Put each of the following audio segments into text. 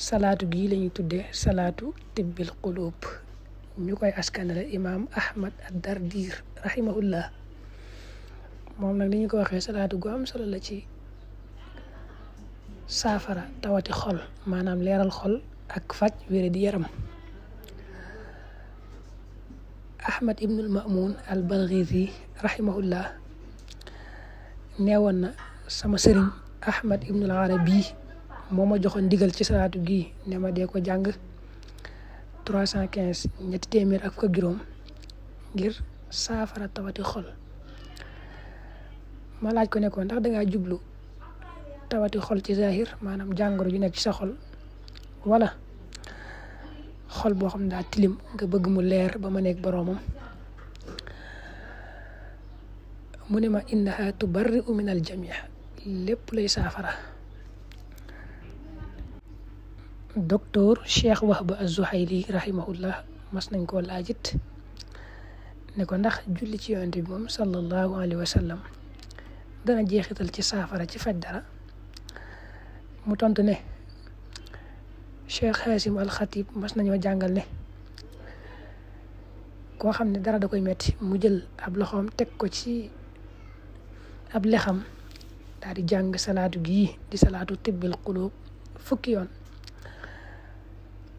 salaatu gii lañuy tuddee salaatu tibbil qulub ñu koy askanale imaam Ahmad ad-Dardir rahimahullah. moom nag li ñu ko waxee salaatu gu am solo la ci saafara tawati xol, maanaam leeral xol ak faj wére di yaram. Ahmad ibnul Ma'mun al-Balghizi rahimahullah neewoon na sama sëriñ Ahmad ibnul Arabi moo ma joxoon ndigal ci salaatu gii ne ma dee ko jàng 315 ñetti téeméer ak fukk ak juróom ngir saafara tawati xol. ma laaj ko ne ko ndax dangaa jublu tawati xol ci zahir, maanaam jàngoro ju nekk ci sa xol, wala xol boo xam ne daa tilim nga bëgg mu leer ba ma nekk boroomam. mu ne ma innaha tubarri'u min al jami', lépp lay saafara. docteur Cheikh Wahba az-Zuhayli rahimahullah mas nañ koo laajit ne ko ndax julli ci yonent bi moom sallallahu alayhi wa sallam dana jeexital ci saafara ci faj dara. mu tontu ne Cheikh Hasim al-Khatib mas nañoo jàngal ne koo xam ne dara da koy metti mu jël ab loxoom teg ko ci ab lexam daal di jàng salaatu gii di salaatu tibbil qulub fukki yoon,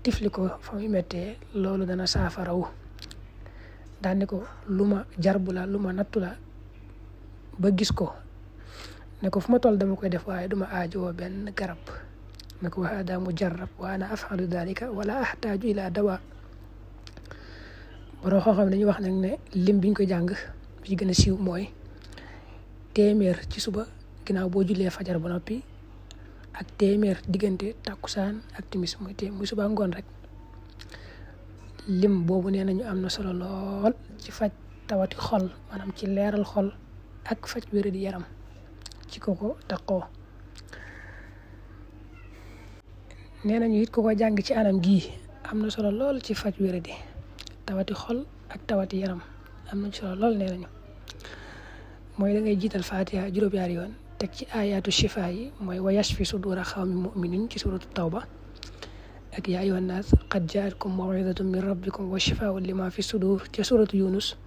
tifli ko fa muy mettee, loolu dana saafarawu. daan ne ko lu ma jarbu la, lu ma nattu la ba gis ko, ne ko fu ma toll dama koy def waaye duma aajowoo benn garab. ne ko wa hada mujarrab wa ana af'alu dhalika wala ahtaaju ila dawa. boroo xam dañuy wax nag ne lim biñ ko jàng bi gën a siiw mooy téeméer ci suba ginnaaw boo jullee fajar ba noppi, ak téeméer diggante takkusaan ak timis muy suba ngoon rek. lim boobu nee nañu am na solo lool ci faj tawati xol, maanaam ci leeral xol ak faj wér di yaram ci koko taqoo. nee nañu it ko jàng ci anam gii am na solo lool ci faj wér di tawati xol ak tawati yaram, am na solo lool. nee nañu mooy da ngay jiital Fatiha juróom-ñaari yoon teg ci ayatu shifa yi, mooy wa yashfi sudura xawmi muminin ci suratu tawba, ak yaa ayyuhan naas qad jaatkum maw'idatun min rabbikum wa shifaa'un lima fi sudur ci suratu yunus,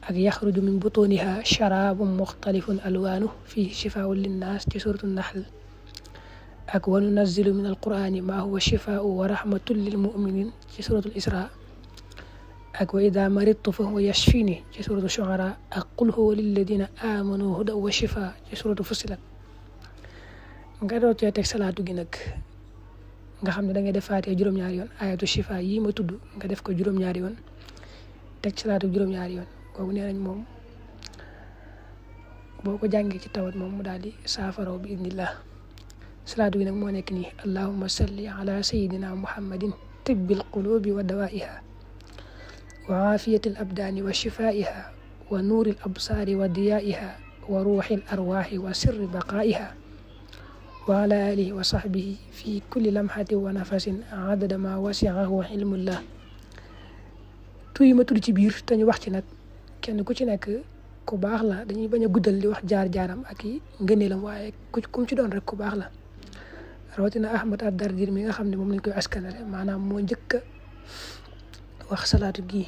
ak yaxruju min butuniha sharabun muxtalifun alwaanu fihi shifaa'un linnaas ci suratu nahl, ak wa nunazzilu min alqur'ani ma huwa shifaa'un wa rahmatun lil mu'minin ci suratu isra, ak wa idha maridtu fa huwa yashfini ci suratu shu'ara, ak qul huwa lilladina amanu hudan wa shifaa ci suratu fussilat. nga doo cee teg salaatu gi nag nga xam ne da ngay def Faatiha juróom-ñaari yoon, ayatu shifa yi ma tudd nga def ko juróom-ñaari yoon, teg salaatu juróom-ñaari yoon. kooku nee nañ moom boo ko jàngee ci tawat moom mu daal di saafaraw bi idnillah. salaatu gi nag moo nekk nii: allahumma salli ala sayyidina muhammadin tibbil qulubi wa dawaiha wa aafiyatil abdaani wa shifaiha wa nuuril absaari wa diyaiha wa ruuxil arwaaxi wa sirri baqaiha wa ala alihi wa sahbihi fi kulli lamhatin wa nafasin adada ma wasi'ahu ilmullah. tuy ma tudd ci biir te ñu wax ci nag kenn ku ci nekk ku baax la, dañuy bañ a guddal di wax jaar-jaaram ak i ngëneelam, waaye kum ci doon rek ku baax la. rawatina Ahmad ad-Dardir mi nga xam ne moom lañ koy askanale, maanaam moo njëkk a wax salaatu gii.